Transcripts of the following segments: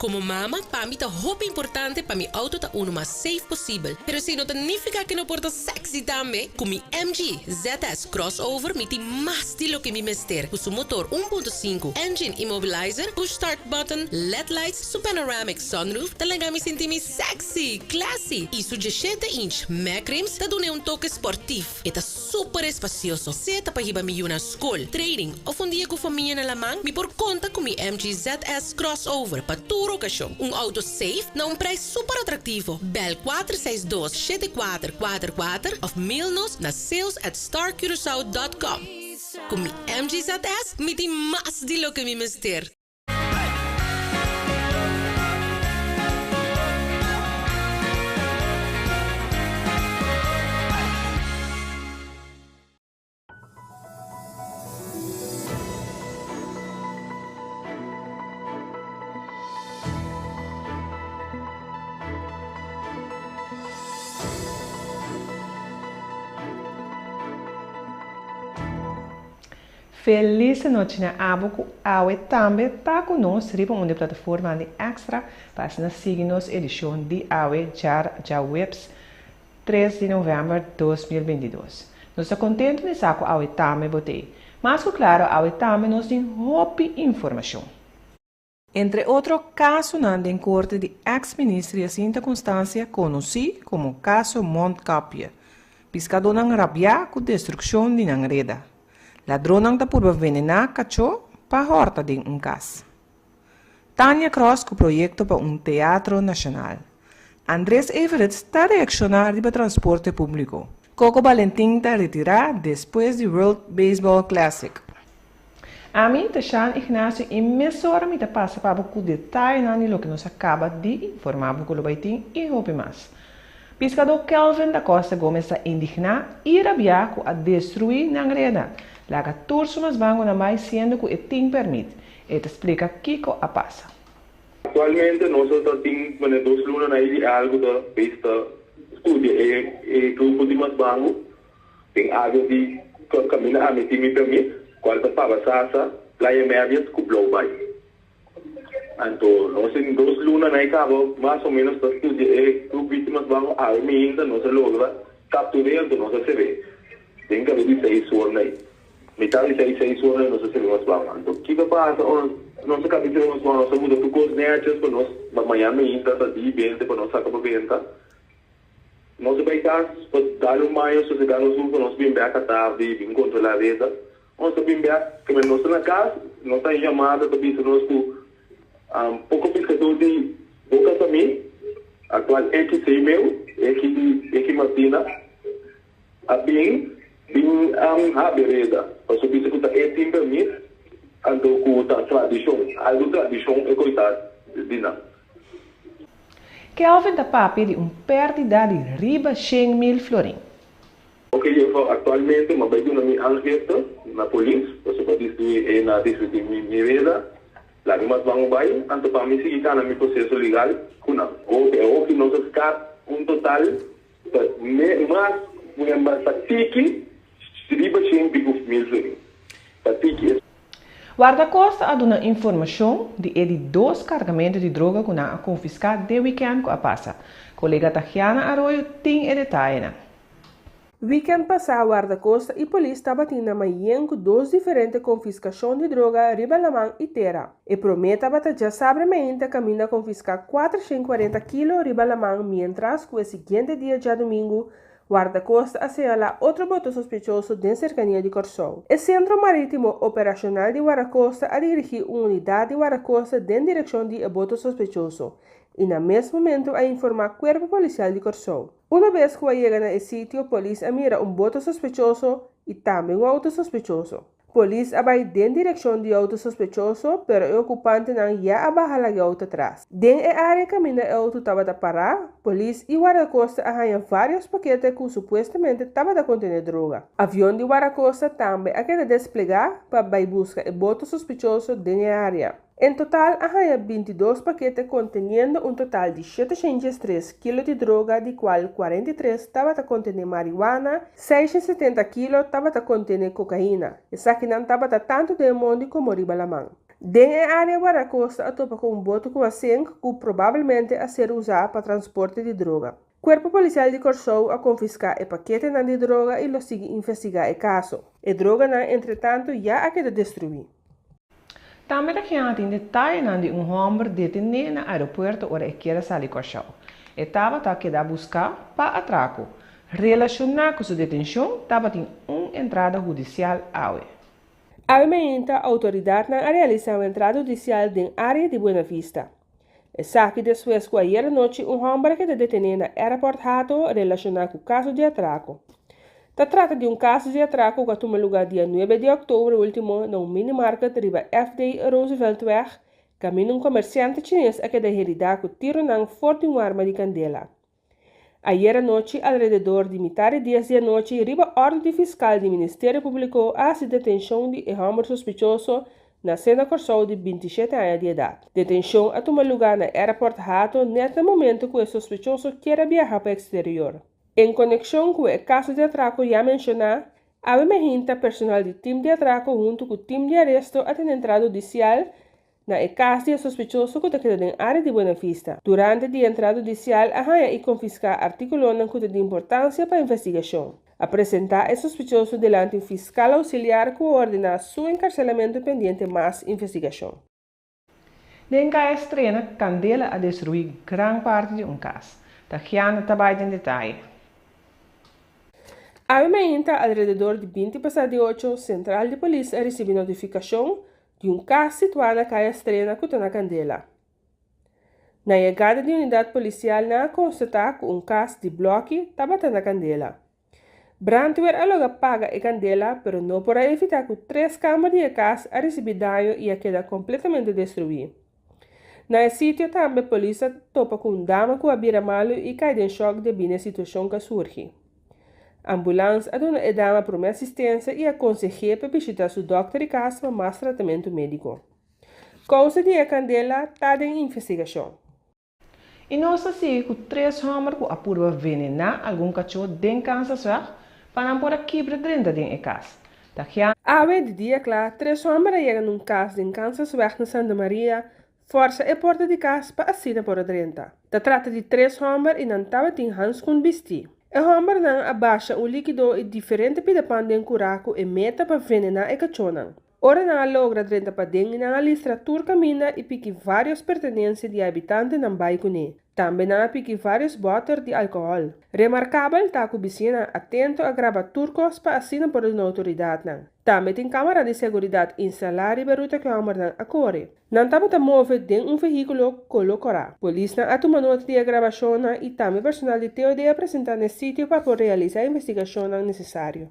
Komo mama, pa mi ta hopi importante pa mi outo ta unu mas safe posibel. Pero esei no ta nifiká ku no por ta sexy tambe. Ku mi MG ZS Crossover mi tin mas di loke mi mester. Ku su motor 1.5, engine immobilizer, push start button, led lights, su panoramic sunroof ta laga mi sinti mi sexy, classy i su 17 inch mag rims ta dun'e un toke sportief. E ta super espasioso, sea ta pa hiba mi yu na skol, training òf un dia ku famia na laman, mi por konta ku mi MG ZS Crossover pa tur okashon. Un outo safe na un prijs super atraktivo. Bel 462 7444 òf mail nos na sales@starcuracao.com. Ku mi MG ZS mi tin mas di loke mi mester. Felis anochi na abo ku awe tambe ta ku nos riba un di e plataformanan di Extra pa asina sigui nos edishon di awe djar djaweps 3 di novèmber 2022. Nos ta kontentu di sa ku awe tambe bo t'ei. Mas ku klaro awe tambe nos tin hopi informashon. Entre otro kasonan den korte di eks minister Jacinta Constancia konosí komo kaso Mondkapje. Piskadónan rabiá ku destrukshon di nan reda. Ladronnan ta purba venená kachó pa hòrta den un kas. Tania Kross ku proyekto pa un teatro nashonal. Andres Everitz ta reakshoná riba transporte públiko. Coco Balentin ta retirá despues di World Baseball Classic. Ami ta Shan Ignacio i mesora mi ta pasa pa bo ku detayenan di loke nos a kaba di informá bo ku lo bai tin i hopi mas. Piskadó Kelvin da Costa Gomez ta indigná i rabiá ku a destruí nan reda, laga tur su masbangonan bai siendo ku e tin pèrmit. E ta splika kiko a pasa. Aktualmente nos ta tin manera dos luna na i algu ta bes ta studia e grupo di masbango. Den área di kaminda ami tin mi permit, kual ta Paba Sasa, Playa Merriet ku Blou Bai. Anto nos tin dos luna na e kaba mas o menos ta studia e grup víktimas baho awe miinda nos a logra kaptur'é anto nos a ser'é den kabe di seis or na ei. Mitar di seis seis or na ei nos a ser'é mas baho. Anto kiko a pasa ora nos a kabe ser'é mas baho nos a muda tur kos nètjes pa nos pa mañana miinda ta di bente pa nos saka pa benta. Nos a bai kas pa dal un baño, sosegá nos un pa nos bin bèk atardi bin kontrolá reda. Nos a bin bèk, keme nos ta na kas, nos ta yamada ta bisa nos ku poko piskadó di Boka Samí, aktual Eki Seimeu, Eki di Eki Martina, a bin bin habri reda. Pasobra bisa ku ta e tin permit, anto ku ta tradishon, algu tradishon e koitat di nan. Kelvin ta papia di un pèrdida di riba 100,000 florin. Ok juffrouw, actualmente m'a bai duna mi aangifte na polis, pasobra destrui e na destrui mi reda, laga mas ban bai, anto pa mi sigui cana mi proceso legal cu nan. Hopi e hopi nos a scat un total ta me mas pa tiki riba shen pico mil florin pa tiki e. Wardakosta a duna informashon di e di dos kargamentu di droga ku nan a konfiská den wikènt ku a pasa. Kolega Tahiana Arroyo tin e detayenan. Wikènt pasá Wardakosta i polis tabatin na mayen ku dos diferente konfiskashon di droga riba laman i tera. E promé tabata djasabra meinta kaminda konfiská 440 kilo riba laman miéntras ku e siguiente dia djadumingu Wardakosta a señalá otro boto sospechoso den serkania di Kòrsou. E Sentro Marítimo Operashonal di Wardakosta a dirigí un unidat di Wardakosta den direkshon di e boto sospechoso i na mes momentu a informá Kuerpo Polisial di Kòrsou. Una bes ku a yega na e sitio, polis a mira un boto sospechoso i tambe un outo sospechoso. Polis a bai den direkshon di outo sospechoso, pero e okupantenan ya a baha laga e outo atras. Den e área kaminda e outo tabata pará, polis i wardakosta a haña vários pakete ku supuestamente tabata kontené droga. Avion di wardakosta tambe a keda desplegá pa bai buska e boto sospechoso den e área. En total a haña 22 pakete konteniendo un total di 713 kilo di droga di kual 43 tabata kontené mariwana, 670 kilo tabata kontené kokaina. Esakinan tabata tantu den mondi komo riba laman. Den e área Wardakosta a topa ku un boto ku a sink ku probablemente a ser usá pa transporte di droga. Kuerpo Polisial di Kòrsou a konfiská e paketenan di droga i lo sigui investigá e kaso. E droganan entretantu ya a keda destruí. Tambe ta kian tin detayenan di un hòmber detené na aeropuerto ora e kier a sali Kòrsou. E tabata keda buská pa atrako. Relashoná ku su detenshon tabatin un entrada hudisial awe. Awe mainta outoridatnan a realisá un entrada hudisial den área di Buena Vista. Esaki despues ku ayera nochi un hòmber a keda detené na Airport Hato relashoná ku kaso di atrako. Ta trata di un kaso di atrako ku a tuma lugá dia nuebe di òktober último na un minimarket riba FD Rooseveltweg, kaminda un komersiante chines a keda heridá ku tironan for di un arma di kandela. Ayera nochi alrededor di mitar di dies di anochi riba òrdu di fiskal di Ministerio Públiko a hasi detenshon di e hòmber sospechoso nasé na Kòrsou di bintishete aña di edat. Detenshon a tuma lugá na Airport Hato nèt na momento ku e sospechoso kier a biaha pa eksterior. En konekshon ku e kaso di atrako ya menshoná, awe mehinta personal di tim di atrako huntu ku tim di aresto a tene entrada hudisial na e kas di e sospechoso ku ta keda den área di Buena Vista. Durante di e entrada hudisial a haña i konfiská artíkulonan ku ta di importansia pa investigashon. A presentá e sospechoso dilanti un fiskal ousiliar ku a ordená su enkarselamentu pendiente mas investigashon. Den Kaya Strena, kandela a destruí gran parti di un kas. Tagiana ta bai den detaye. Awe mainta alrededor di binti pasá di ocho, sentral di polis a risibí notifikashon di un kas situá na Kaya Strena ku ta na kandela. Na yegada di unidat polisial nan a konstatá ku un kas di blòki tabata na kandela. Brandweer a logra paga e kandela pero no por a evitá ku tres kamber di e kas a risibí daño i a keda kompletamente destruí. Na e sitio tambe polis a topa ku un dama ku a bira malu i kai den shòk debí na e situashon ku a surgi. Ambulans a duna e dama promé asistensia i a konseh'é pa bishitá su dòkter di kas pa mas tratamentu médiko. Kousa di e kandela ta den investigashon. I nos ta sigui ku tres hòmber ku a purba venená algun kachó den Kansasweg pa nan por a kibra drenta den e kas. Ta gia. Awe di dia kla, tres hòmber a yega na un kas den Kansasweg na Santa Maria, fòrsa e porta di kas pa asina por a drenta. Ta trata di tres hòmber i nan tabatin hanskun bistí. E hòmbernan a basha un líkido i diferente pida pan den kurá ku e meta pa venená e kachónan. Ora nan a logra drenta paden nan a listra tur kaminda i piki vários pertenensia di e habitantenan bai kuné. Tambe nan a piki vários bòter di alkohòl. Remarkabel ta ku bisiñanan atento a graba tur kos pa asina por duna outoridatnan. Tambe tin kámara di seguridat instalá riba e ruta ku e hòmbernan a kore. Nan tabata move den un vehíkulo kolo kòrá. Polisnan a tuma nota di e grabashonnan i tambe personal di TOD a presentá na e sitio pa por realisá e investigashonnan nesesario.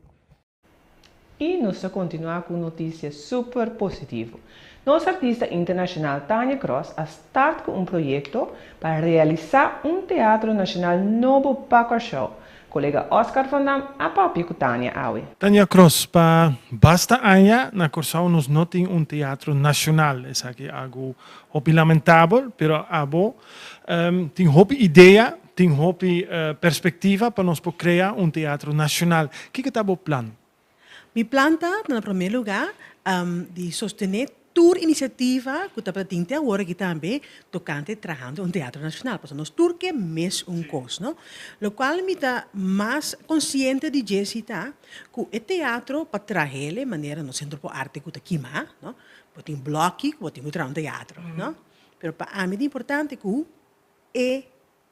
I nos ta kontinuá ku un notisia super positivo. Nos artista internashonal Tania Kross a start ku un proyekto pa realisá un teatro nashonal nobo pa Kòrsou. Kolega Oscar van Dam a papia ku Tania awe. Tania Kross, Pa basta aña na Kòrsou nos no tin un teatro nashonal. Esaki algu hopi lamentabel, pero abo tin hopi idea, tin hopi perspectiva pa nos por crea un teatro nacional. Kiko ta bo plan? Mi plan ta, na prome lugar, di sostene tur iniciativa cu ta tin te awor aki tambe tocante trahando un teatro nacional, pasobra nos tur ke mes un cos, no? Locual mi ta mas consciente di dje si ta cu e teatro pa trahele manera nos Centro por Arte cu ta kima, no? Bo tin bloki cu bo tin cu traha un teatro, no? Pero pa ami ta importante cu e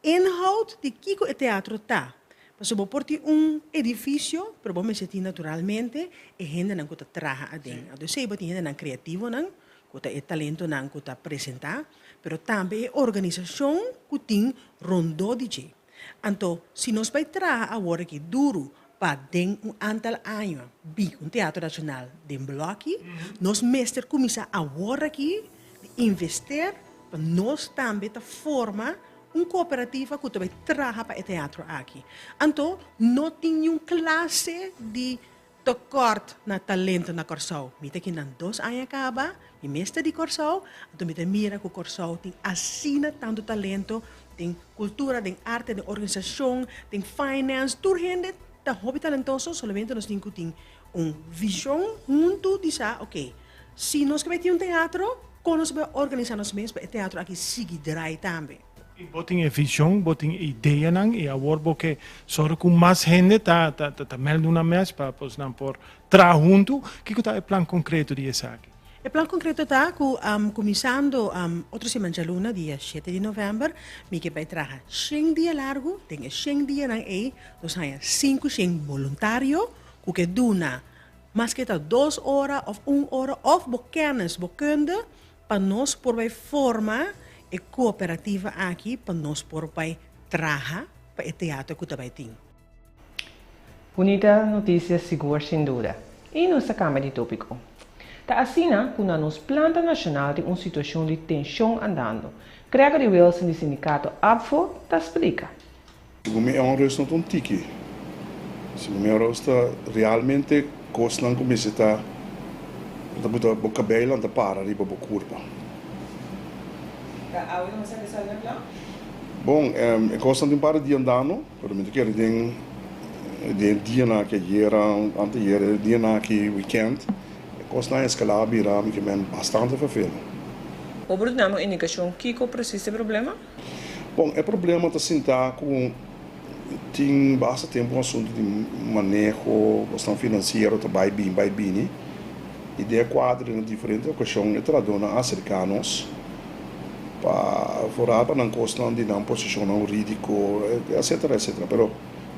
inhoud di kiko e teatro ta. Pasobra bo por tin un edificio, pero bo mester tin naturalmente e hendenan ku ta traha aden. Anto esei bo tin hendenan kreativonan, ku ta e talentonan ku ta presentá, pero tambe e organisashon ku tin rondó di dje. Anto si nos bai traha awor aki duru pa den un antal aña bin un teatro nashonal den bloki, nos mester kuminsá awor aki di invester pa nos tambe ta forma un kooperativa ku ta bai traha pa e teatro aki. Anto no tin niun klase di tekort na talento na Kòrsou. Mi ta kinan dos aña kaba, mi mes ta di Kòrsou, anto mi ta mira ku Kòrsou tin asina tantu talento den kultura, den arte, den organisashon, den finance, tur hende ta hopi talentoso, solamente nos tin ku tin un vishon huntu di sa, oke. Si nos ke bai tin un teatro, kon nos bai organisá nos mes pa e teatro aki sigui drai tambe? I bo tin e vision, bo tin e ideanan i awor bo ke sòru ku mas hende ta ta ta mèldu nan mes pa nan por traha huntu. Kiko ta e plan konkreto di esaki? E plan konkreto ta ku kuminsando otro siman djaluna, dia shete di novèmber, mi ke bai traha shen dia largu. Den e shen dianan ei nos haña sinku shen boluntario ku ke duna maske ta dos ora òf un ora òf bo kènis, bo kunde pa nos por bai forma e kooperativa aki pa nos por bai traha pa e teatro ku ta bai tin. Bunita noticia sigur sin duda. Y nos ta cambia di topico. Ta asina cu na nos planta nacional tin un situacion di tension andando. Gregory Wilson di sindicato ABVO ta splica. Segun mi e onrust no ta un tiki. Segun mi e onrust ta realmente cosnan cu mester ta ta buta bo cabeilan ta para riba bo curpa. Ta awe no mester resolve e plan? Bon, e cosnan tin un par di dia andando. Pero mi ta kere den den e dianan aki ayer, anteayer, e dianan aki weekend, e kosnan a eskalá a bira mi ke men bastante vervelend. Bo por duna mi un indikashon kiko presis e problema? Bon, e problema ta sinta ku tin basta tempu un asuntu di maneho, kosnan finansiero ta bai bin bai bini, i den e kuadro na diferente okashon e trahadónan a aserká nos. Pa foral pa nan kosnan di nan posishonnan hurídiko, etcetera, etcetera. Pero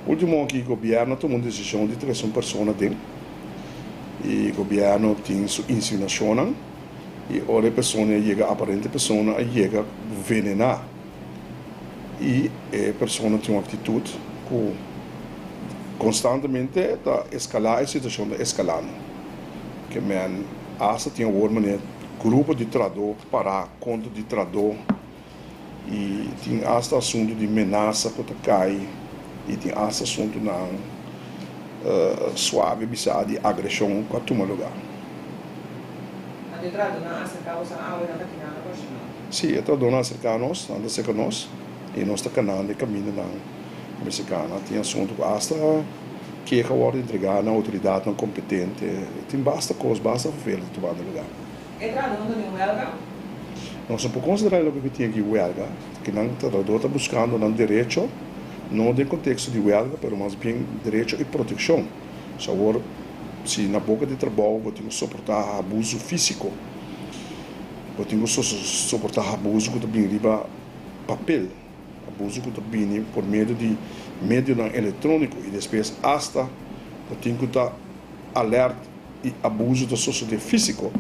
último aki gobièrnu a tuma un desishon di trese un persona den i gobièrnu tin su insinuashonnan i ora e persona a yega aparente persona a yega venená i e persona tin un aktitut ku konstantemente ta eskalá e situashon ta eskalando. Ke men asta tin awor manera grupo di trahadó pará kontra di trahadó i tin asta asuntu di menasa ku ta kai i tin asta asuntunan suave bisá di agreshon ku a tuma lugá. Anto e trahadónan a aserká boso awe nan ta kina na personal? Sí, e trahadónan a aserká nos, nan ta serka nos i nos ta kanando e kamindanan ku mester kana. Tin asuntu ku asta keha wòrdu entregá na outoridatnan kompetente. Tin basta kos, basta vervelend ta tumando lugá. E trahadó no ta den huelga? Nos no por konsiderá e loke ku tin aki huelga, ke nan trahadó ta buskando nan derecho, no den konteksto di huelga, pero mas bien derecho i protekshon. So awor, si na boka di trabou bo tin ku soportá abuso físiko, bo tin ku soportá abuso ku ta bini riba papel, abuso ku ta bini por medio di medionan elektróniko i despues asta bo tin ku ta alèrt i abuso ta sosodé físiko,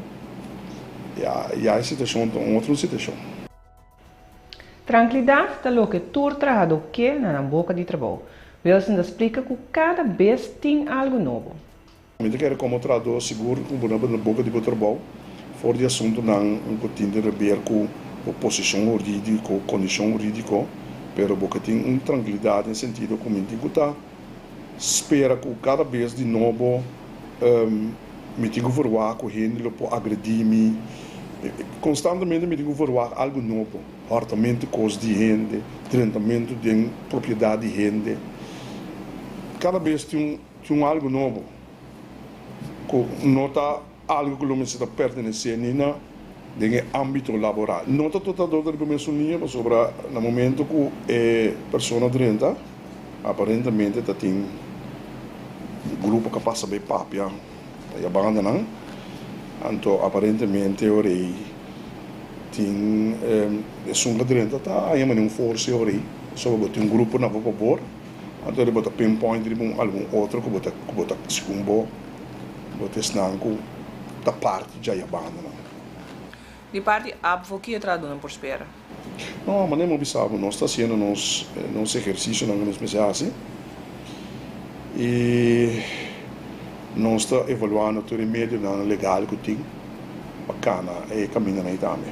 ya ya e situashon ta un otro situashon. Trankilidat ta loke tur trahadó ke na nan boka di trabou. Wilson ta splika ku kada bes tin algu nobo. Mi ta kere komo trahadó sigur ku bo na boka di bo trabou for di asuntunan ku tin di reber ku bo posishon hurídiko, kondishon hurídiko, pero bo ke tin un trankilidat den sentido ku mi tin ku ta spera ku kada bes di nobo mi tin ku verwagt ku hende lo por agredí mi. Konstantemente mi tin ku verwagt algu nobo, hòrtamentu kos di hende, drentamentu den propiedat di hende. Kada bes tin un algu nobo ku no ta algu ku lo mester ta pertenesé ni na den e ámbito laboral. No ta tur trahador ta riba mesun liña pasobra na momento ku e persona drenta aparentemente ta tin grupo ku a pasa bai papia pa e bandanan, anto aparentemente ora ei tin esun ku a drenta ta haña manera un forsa ora ei pasobra bo tin un grupo na bo pabor anto ora bo ta pinpoint riba un algun otro ku bo ta ku bo ta segun bo. Bo ta esnan ku ta parti dja ya bandanan. Di parti ABVO ki e trahadónan por spera? No, manera mi a bisa bo, nos ta hasiendo nos nos ehersisionan ku nos mester hasi i nos ta evaluando tur e medionan legal ku tin pa kana e kamindanan ei tambe.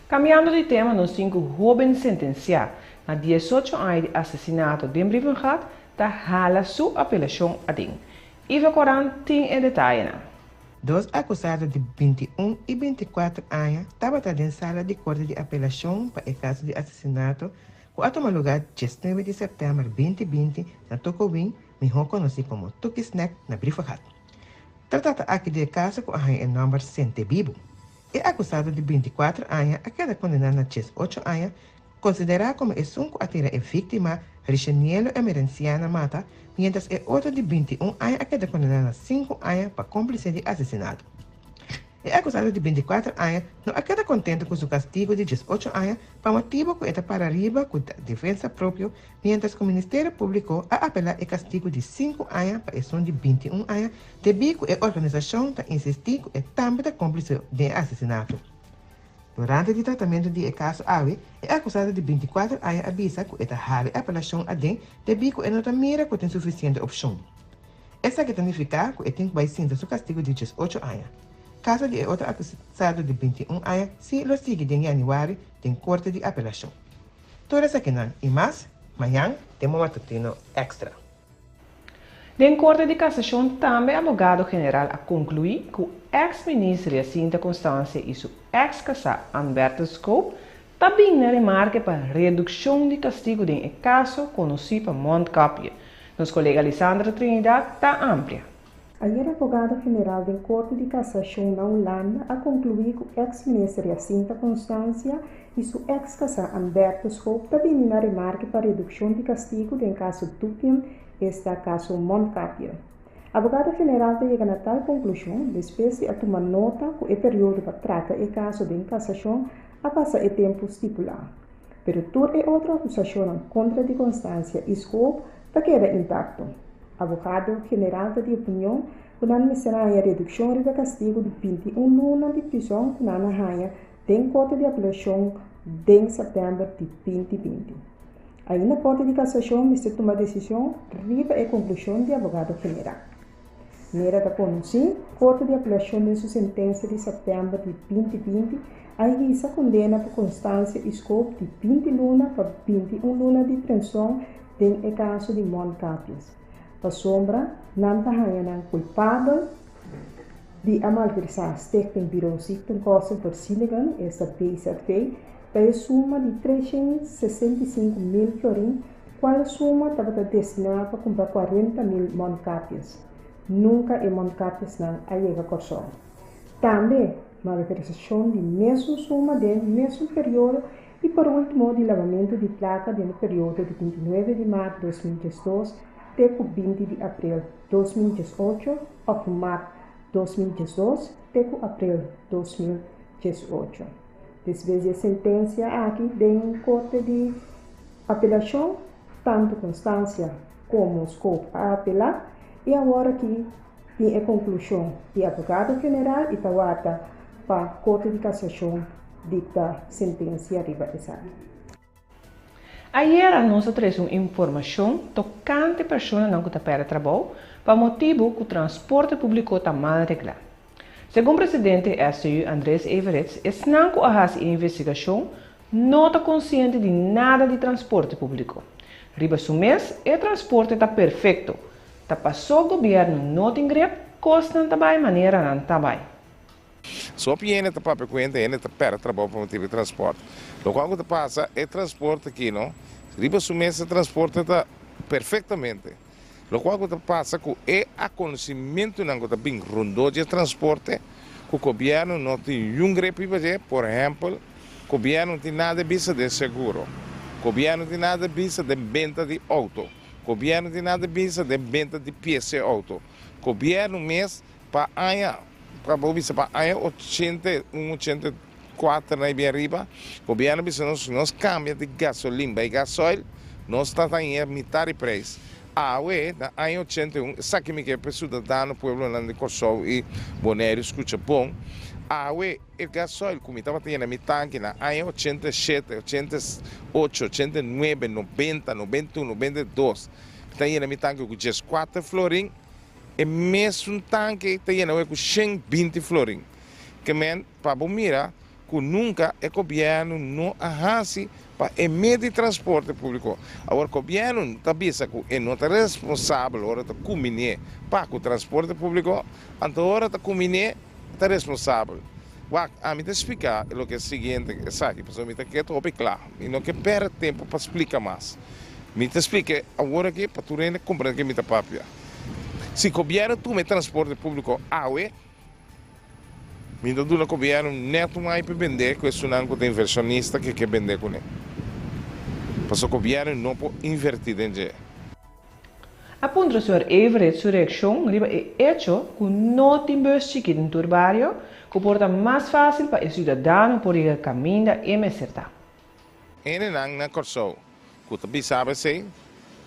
Kambiando di tema nos tin ku hóben sentensiá na diesocho aña di asesinato den Brievengat ta hala su apelashon aden. Ivo Koran tin e detayenan. Dos akusado di bintiun i bintikuater aña tabata den sala di korte di apelashon pa e kaso di asesinato ku a tuma lugá diesnuebe di sèptèmber binti binti na Tokowin, mihó konosí komo Tukisnèk na Brievengat. Ta trata aki di e kaso ku a haña e nòmber Sentebibu. E akusado di 24 aña a keda kondená na 18 aña, konsiderá komo esun ku a tira e víktima Richenielo Emerenciana mata, miéntras e otro di 21 aña a keda kondená na 5 aña pa kómplise di asesinato. E akusado di 24 aña no a keda kontentu ku su kastigu di 18 aña pa motibu ku e ta para riba ku ta defensa propio, miéntras ku Ministerio Públiko a apelá e kastigu di 5 aña pa esun di 21 aña debí ku e organisashon ta insistí ku e tambe ta kómplise den e asesinato. Durante di tratamentu di e kaso awe, e akusado di 24 aña a bisa ku e ta hala e apelashon aden debí ku e no ta mira ku tin sufisiente opshon. Esaki ta nifiká ku e tin ku bai sinta su kastigu di 18 aña. Kaso di e otro akusado di 21 aña sí lo sigui den yanüari den korte di apelashon. Tur esakinan i mas, mañan den bo matutino Extra. Den Korte di Kasashon tambe abogado general a konkluí ku eks-minister Jacinta Constancia i su eks-kasá Ann-Berthold Scope ta bin na remarke pa redukshon di kastigu den e kaso konosí pa Mondkapje. Nos kolega Lisandra Trinidad ta amplia. Ayera abogado general den Korte di Kasashon na Hulanda a konkluí ku eks-minister Jacinta Constancia i su eks-kasá Ann-Berthold Scope ta bini na remarke pa redukshon di kastigu den kaso Dupion, esta kaso Mondkapje. Abogado general ta yega na tal konklushon despues di a tuma nota ku e periodo pa trata e kaso den kasashon a pasa e tempu stipulá. Pero tur e otro akusashonnan kontra di Constancia i Scope ta keda intakto. Abogado general ta di opinion ku nan mester haña redukshon riba kastigu di 21 luna di prizòn ku nan a haña den Korte di Apelashon den sèptèmber di 2020. Ainda Korte di Kasashon mester tuma desishon riba e konklushon di abogado general. Manera ta konosí, Korte di Apelashon den su sentensia di sèptèmber di 2020 a hisa kondena pa Constancia i Scope di 20 luna pa 21 luna di prizòn den e kaso di Mondkapjes. Pasobra nan ta haña nan kulpabel di a malversá Stichting Bureau Ziektekostenvoorzieningen, esta BZV, pa e suma di 365 mil florin, kual suma tabata destiná pa kumpra 40 mil mondkapjes. Nunka e mondkapjesnan a yega Kòrsou. Tambe malversashon di mesun suma den mesun periodo i por último di lavamentu di plaka den e periodo di 29 di mart 2012 te ku 20 di aprel 2018 òf mart 2012 te ku aprel 2018. Despues di e sentensia aki den Korte di Apelashon, tantu Constancia komo Scope a apelá i awor aki tin e konklushon di abogado general i ta warda pa Korte di Kasashon dikta sentensia riba esaki. Ayera nos a trese un informashon tokante personanan ku ta pèrdè trabou pa motibu ku transporte públiko ta mal reglá. Segun presidente STU Andres Everitz, esnan ku a hasi e investigashon no ta konsiente di nada di transporte públiko. Riba su mes, e transporte ta perfekto. Ta pasó gobièrnu no tin grep, kosnan ta bai manera nan ta bai. So hende ta papia ku hende, hende ta pèrdè trabou pa motibu di transporte. Lokual ku ta pasa, e transporte aki, no, riba su mes e transporte ta perfektamente. Lokual ku ta pasa ku e akontesimentunan ku ta bin rondó di e transporte, ku gobièrnu no tin niun grep riba dje. Por ehèmpel, gobièrnu no tin nada bisa den seguro, gobièrnu no tin nada bisa den benta di outo, gobièrnu no tin nada bisa den benta di piesa di outo. Gobièrnu mes pa aña, pa bo bisa pa aña 81, 84 na bien riba, gobièrnu bisa nos, nos kambia di gasolin bai gasoil, nos ta haña mitar di preis. Awe, na aña 81, esaki mi ke pa siudadano, pueblonan di Kòrsou i Boneiru skucha bon. Awe, e gasoil ku mi tabata yena mi tanki na aña 87, 88, 89, 90, 91, 92, mi ta yena mi tanki ku 14 florin, e mesun tanki ta yena ku 120 florin. Ke men, pa bo mira ku nunka e gobièrnu no a hasi pa e medio di transporte públiko. Awor, gobièrnu ta bisa ku e no ta responsabel ora ta kumbiní pa ku transporte públiko, anto ora ta kumbiní ta responsabel. Wak, ami ta splika loke e siguiente, esaki, pasobra mi ta ke hopi kla. Mi no ke pèrdè tempu pa splika mas. Mi ta splika awor aki pa tur hende komprendé ke mi ta papia. Si gobièrnu tuma e transporte públiko awe, mi ta duna gobièrnu nèt un ai pa bendé ku esunnan ku ta invershonista ke ke bendé kuné. Pasobra gobièrnu no por invertí den dje. A puntra señor Everett su reaccion riba e hecho cu no tin bus chiki den tur bario, cu por ta mas facil pa e ciudadano por yega caminda e mester ta. Hendenan na Kòrsou ku ta bisa esei,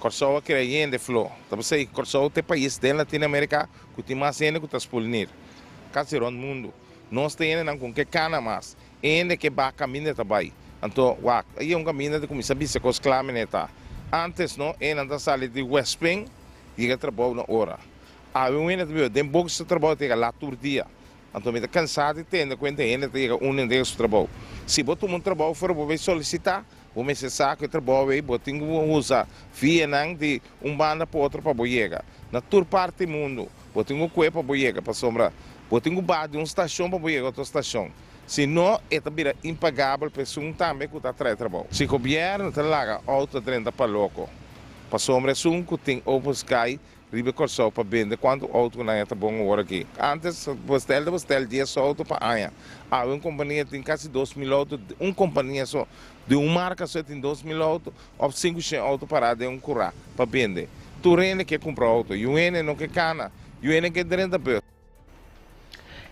Kòrsou a krea hende flo. Ta p'esei Kòrsou ta e pais den Latinoamerika ku tin mas hende ku ta spulnir kasi rònt mundu. Nos ta hendenan ku ke kana mas. Hende ke ba kaminda ta bai. Anto wak, a yega un kaminda ta kuminsá bisa kos kla mene ta. Ántes no, hendenan ta sali di Westpunt yega trabou na ora. Awe un hende ta biba den boka su trabou ta yega lat tur dia. Anto mi ta kansá di tende kuenta hende ta yega unda entrega su trabou. Si bo tuma un trabou fuera bo bay solisitá, bo mester sa ku e trabou ei bo tin ku usa vianan di un banda pa otro pa bo yega. Na tur parti mundu bo tin ku kue pa bo yega pasobra bo tin ku baha di un stashon pa bo yega otro stashon. Si no e ta bira impagabel pa esun tambe ku ta trae trabou. Si gobièrnu ta laga outo drenta pa loko pasobra esun ku tin open sky Riba e Kòrsou pa bende kuantu outo ku nan ya ta bon awor aki. Ántes Bostel ta Bostel dies outo pa aña. Awe un kompania tin kasi 2000 outo, un kompania so, di un marka so e tin 2000 outo òf 500 outo pará den un kurá pa bende. Tur hende ke kumpra outo. Yu hende no ke kana, yu hende ke drenta bus.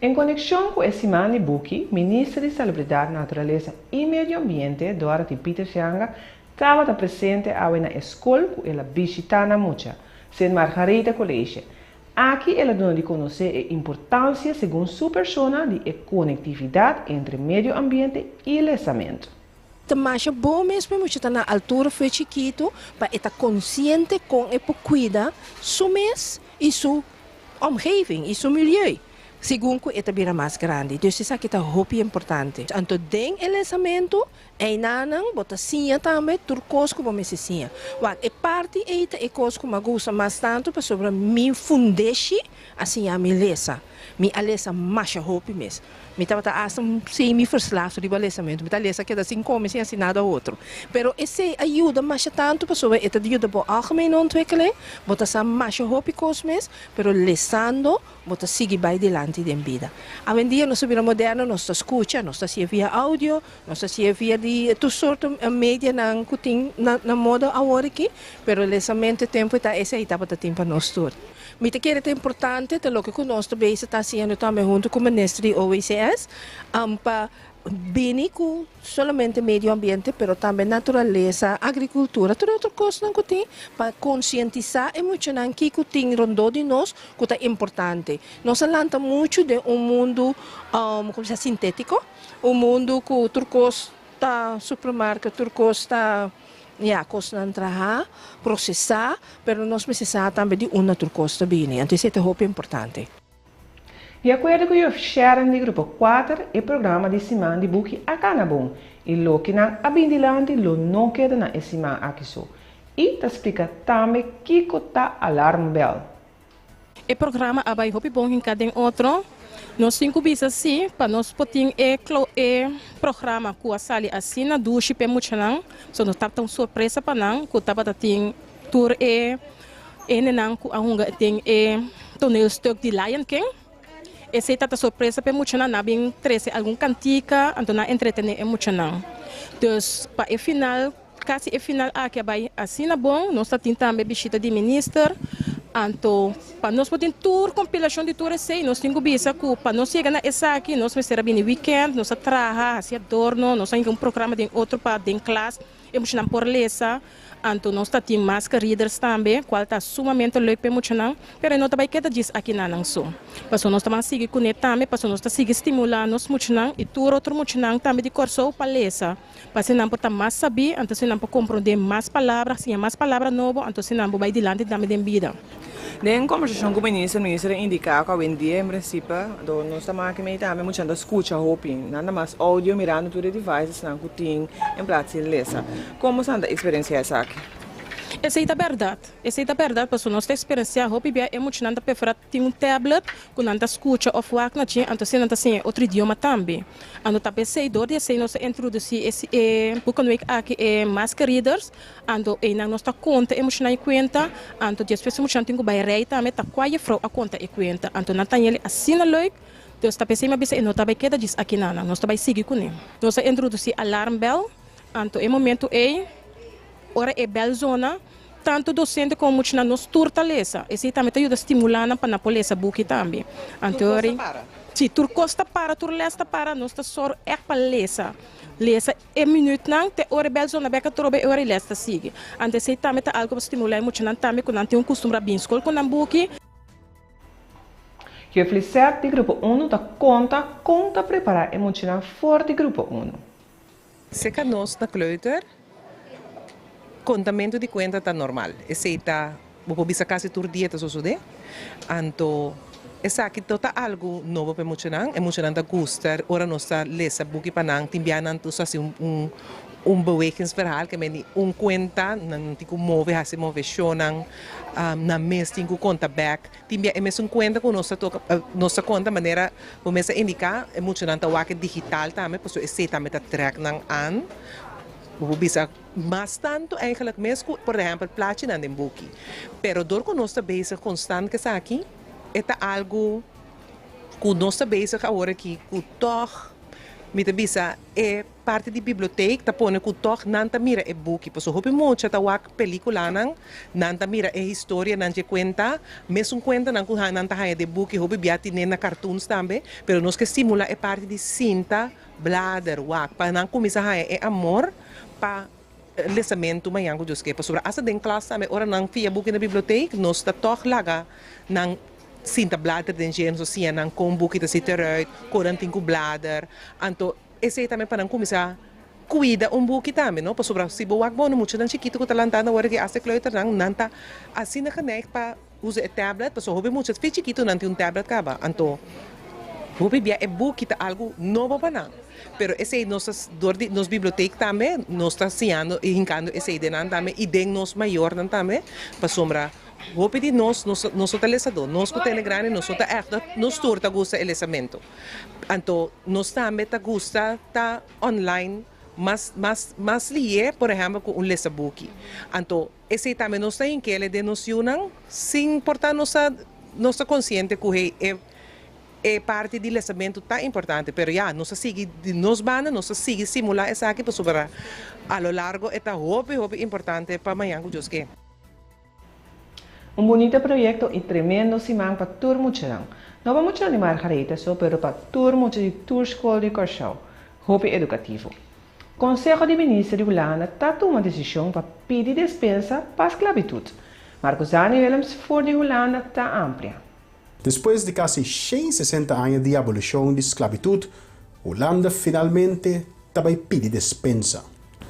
En konekshon ku e Siman di Buki, Minister di Salubridat, Naturalesa i Medio Ambiente, Dorothy Pietersz-Janga, tabata presente awe na e skol ku el a bishitá na mucha, Sint Margaretha College. Aki el a duna di konosé e importansia segun su persona di e konektividat entre medio ambiente i lesamentu. Ta masha bon mes pa e mucha ta na altura for e chikitu pa e ta konsiente kon e por kuida su mes i su omgeving i su milieu segun ku e ta bira mas grandi. Dus esaki ta hopi importante. Anto den e lesamentu einanan bo ta siña tambe tur kos ku bo mester siña. Wak, e parti ei ta e kos ku mi a gusta mas tantu pasobra mi fundeshi a siña mi lesa. Mi a lesa masha hopi mes. Mi tabata asta un semi verslaafd riba lesamentu. Mi ta lesa keda sin kome, sin hasi nada otro. Pero esei a yuda masha tantu pasobra e ta yuda bo algemene ontwikkeling. Bo ta sa masha hopi kos mes, pero lesando bo ta sigui bai dilanti den bida. Awendia nos a bira moderno, nos ta skucha, nos ta hasié via audio, nos ta hasié via di tur sorto medianan ku tin na moda awor aki, pero lesamentu e tempu ta esei tabata tin pa nos tur. Mi ta kere ta importante ta loke ku nos ta bezig ta hasiendo tambe huntu ku minister di OECS pa bini ku solamente medio ambiente pero tambe naturalesa, agrikultura, tur e otro kosnan ku tin pa konsientisá e muchanan kiko tin rondó di nos ku ta importante. Nos a lanta muchu den un mundu komo se sintétiko, un mundu ku tur kos ta supermarket, tur kos ta. Ya, kosnan traha, prosesá, pero nos mester sa tambe di unda tur kos ta bini. Anto esei ta hopi importante. Di akuerdo ku Juf Sharon di Grupo 4, e programa di Siman di Buki a kana bon i loke nan a bin dilanti lo no keda na e siman aki so. I ta splika tambe kiko ta alarmbèl. E programa a bai hopi bon hinká den otro. Nos tin ku bisa si pa nos por tin e e programa ku a sali asina dushi p'e muchanan. So nos tabata un sorpresa pa nan ku tabata tin tur e hendenan ku a hunga den e toneelstuk di Lion King. Esei tabata sorpresa p'e muchanan. Nan a bin trese algun kantika anto nan a entretené e muchanan. Dus pa e final. Kasi e final aki a bai asina bon, nos ta tin tambe bishita di minister, anto pa nos por tin tur kompilashon di tur esei nos tin ku bisa ku pa nos yega na esaki nos mester a bini wikènt, nos a traha, hasi adorno, nos a hinka un programa den otro pa den klas e muchanan por lesa, anto nos ta tin mas readers tambe kual ta sumamente leuk pa e muchanan, pero e no ta bai keda djis aki na nan so. Pasobra nos ta ban sigui kuné tambe, pasobra nos ta sigui stimulá nos muchanan i tur otro muchanan tambe di Kòrsou pa lesa. Pa asina nan por ta mas sabí, anto asina nan por komprondé mas palabra, siña mas palabra nobo, anto asina nan por bai dilanti tambe den bida. Den kombersashon ku minister, minister a indiká ku awendia en prinsipio do nos ta maki mei tambe muchanan ta skucha hopi, nan ta mas audio mirando tur e devicesnan ku tin en plats di lesa. Kon boso ta eksperensiá esaki? Esei ta bèrdat. Esei ta bèrdat pasobra nos ta eksperensiá hopi bia e muchanan ta preferá tin un tablet ku nan ta skucha òf wak na dje, anto asina nan ta siña e otro idioma tambe. Anto ta p'esei dor di esei nos ta introdusí e e boekenweek aki e maske readers, anto einan nos ta konta e muchanan e kuenta, anto despues e muchanan tin ku bai rei tambe ta kua jefrou a konta e kuenta. Anto nan ta haña asina leuk, dus ta p'esei mi a bisa e no ta bai keda djis aki nan, nos ta bai sigui kuné. Nos a introdusí alarmbèl, anto e momentu ei. Ora e bèl zona, tantu dosente komo muchanan nos tur ta lesa. Esei tambe ta yuda stimulá nan pa nan por lesa buki tambe. Anto Tur kos ta para? Sí, tur kos ta para, tur lès ta para. Nos ta sòru ègt pa lesa. Lesa e minütnan te ora e bèl zona bèk atrobe e ora e lès ta sigui. Anto esei tambe ta algu pa stimulá e muchanan tambe ku nan tin un kustumber a bin skol ku nan buki. Juf Lisette di grupo unu ta konta kon ta prepará e muchanan for di grupo unu. Serka nos na kleuter, kontamentu di kuenta ta normal. Esei ta, bo por bisa kasi tur dia ta sosodé. Anto esaki no ta algu nobo pa e muchanan. E muchanan ta gusta ora nos ta lesa buki pa nan. Tin bia nan ta hasi un un bewegingsverhaal, ke men di un kuenta, nan tin ku move, hasi moveshonnan, nan mes tin ku konta bèk. Tin bia e mesun kuenta ku nos ta toka, nos ta konta manera bo mes a indiká, e muchanan ta wak e digital tambe, pasobra esei tambe ta trèk nan an. Bo por bisa mas tantu eigenlijk mes ku por ehèmpel plachinan den buki. Pero dor ku nos ta bezig konstant ku esaki, e ta algu ku nos ta bezig awor aki ku tòg mi ta bisa e Parti di biblioteek ta pone ku tòg nan ta mira e buki. Pasobra hopi mucha ta wak pelikulanan, nan ta mira e historianan dje kuenta, mesun kuentanan ku nan ta haña den buki, hopi bia tine na cartoons tambe, pero nos ke stimulá e parti di sinta, blader, wak, pa nan kuminsá haña e amor pa lesamentu mañan ku Dios ke. Pasobra asta den klas tambe ora nan fia buki na biblioteek, nos ta tòg laga nan sinta blader den dje, nos ta siña nan kon buki ta sita eruit, kon nan tin ku blader, anto. Esei tambe pa nan kuminsá kuida un buki tambe, no? Pasobra si bo wak bo muchanan chikitu ku ta lantando awor aki asta e kleuternan, nan ta asina geneigd pa usa e tablet, pasobra hopi mucha fe chikitu nan tin un tablet kaba. Anto hopi bia e buki ta algu nobo pa nan. Pero esei nos ta dor di nos bibliotek tambe nos ta siñando i hinkando esei den nan tambe i den nos mayornan tambe, pasobra hopi di nos nos no ta lesadó. Nos ku tene grandi nos no ta ègt, nos tur ta gusta e lesamentu. Anto nos tambe ta gusta ta online mas mas mas lié por ehempel ku un lesa buki. Anto esei tambe nos ta hinkele den nos yunan sin por ta nos ta nos ta konsiente ku hey e e parti di lesamentu ta importante pero ya nos ta sigui di nos banda nos ta sigui simulá esaki pasobra a lo largo e ta hopi hopi importante pa mañan ku Dios ke. Un bunita proyecto y tremendo siman pa tur muchanan. No pa muchanan di Margaretha so pero pa tur mucha di tur scol di Corsou. Hopi educativo. Conseho di Minister di Hulanda ta tuma decision pa pidi despensa pa sclavitud. Marcusani Willems for di Hulanda ta amplia. Despues di kasi 160 aña di abolishon di sklabitut, Hulanda finalmente ta bai pidi despensa.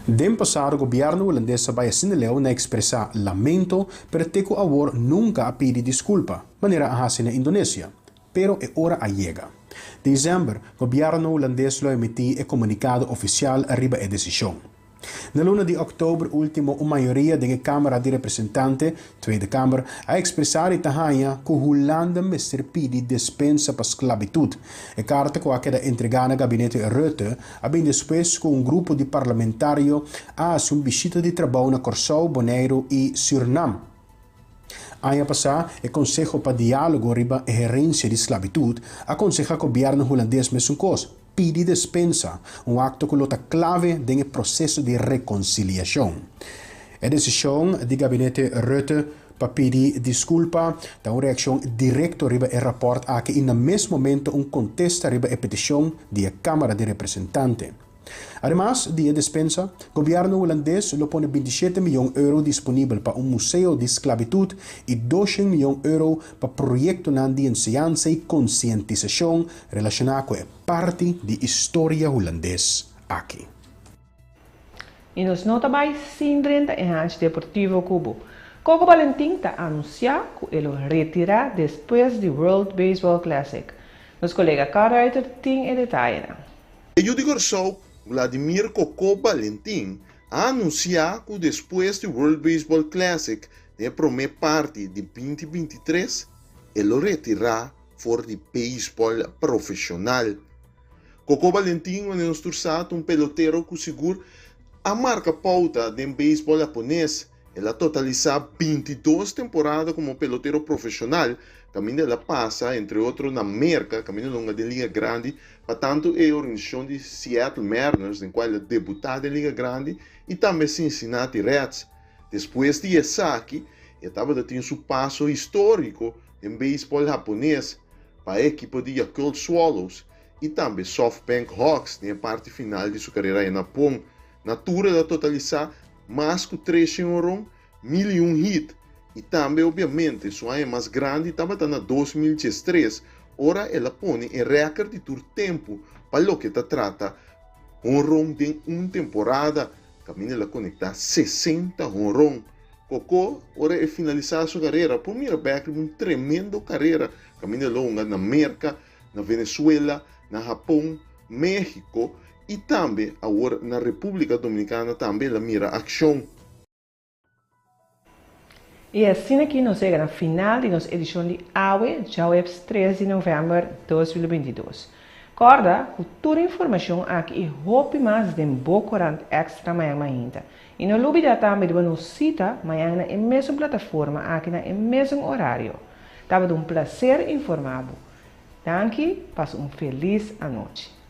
Den pasado gobièrnu hulandes a bai asina leu na ekspresá lamento, pero te ku awor nunka a pidi diskulpa, manera a hasi na Indonesia. Pero e ora a yega. Desèmber, gobièrnu hulandes lo emití e komunikado ofisial riba e desishon. Na luna di òktober último un mayoria den e Kámara di Representante, Tweede Kamer, a ekspresá di ta haña ku Hulanda mester pidi despensa pa sklabitut. E karta ku a keda entregá na gabinete Rutte a bin despues ku un grupo di parlamentario a hasi un bishita di trabou na Kòrsou, Boneiru i Sürnam. Aña pasá e Konseho pa Diálogo riba e Herensia di Sklabitut a konsehá gobièrnu hulandes mesun kos, pidi despensa, un akto ku lo ta klave den e proseso di rekonsiliashon. E desishon di gabinete Rutte pa pidi diskulpa ta un reakshon direkto riba e rapòrt aki i na mes momento un kontesta riba e petishon di e Kámara di Representante. Ademas di e despensa, gobièrnu hulandes lo pone 27 mion euro disponibel pa un museo di sklabitut i 200 mion euro pa proyektonan di enseñansa i konsientisashon relashoná ku e parti di historia hulandes aki. I nos no ta bai sin drenta e hanchi deportivo ku bo. Coco Valentin ta anunsiá ku e lo retirá despues di World Baseball Classic. Nos kolega Carl Ruiter tin e detayenan. E yu di Kòrsou, Wladimir Coco Balentin, a anunsiá ku despues di World Baseball Classic den e promé parti di 2023 e lo retirá for di beisbòl profeshonal. Coco Valentin, manera nos tur sa, ta un pelotero ku sigur a marka pouta den beisbòl hapones. El a totalisá 22 temporada komo pelotero profeshonal, kaminda el a pasa entre otro na Merka, kaminda el a hunga den Liga Grandi pa tantu e organisashon di Seattle Mariners, den kua el a debutá den Liga Grandi, i tambe Cincinnati Reds. Despues di esaki, e tabata tin su paso históriko den beisbòl hapones pa e ekipo di Yakult Swallows i tambe SoftBank Hawks den e parti final di su karera na Hapon. Na tur el a totalisá mas ku 300 honron, 1001 hit i tambe obiamente su aña mas grandi tabata na 2013 ora el a pone e rèkert di tur tempu pa loke ta trata honron den un temporada, kaminda el a konektá 60 honron. Coco, ora e finalisá su karera, por mira bèk riba un tremendo karera kaminda el a hunga na Merka, na Venezuela, na Hapon, México i tambe awor na Repúblika Dominikana tambe el a mira akshon. I asina aki nos yega na final di nos edishon di awe, djaweps 3 di novèmber 2022. Kòrda ku tur informashon aki i hopi mas den bo korant Extra mañan mainta. I no lubidá tambe riba nos sita mañan na e mesun plataforma aki na e mesun orario. Tabata un plaser informá bo. Danki, pasa un felis anochi.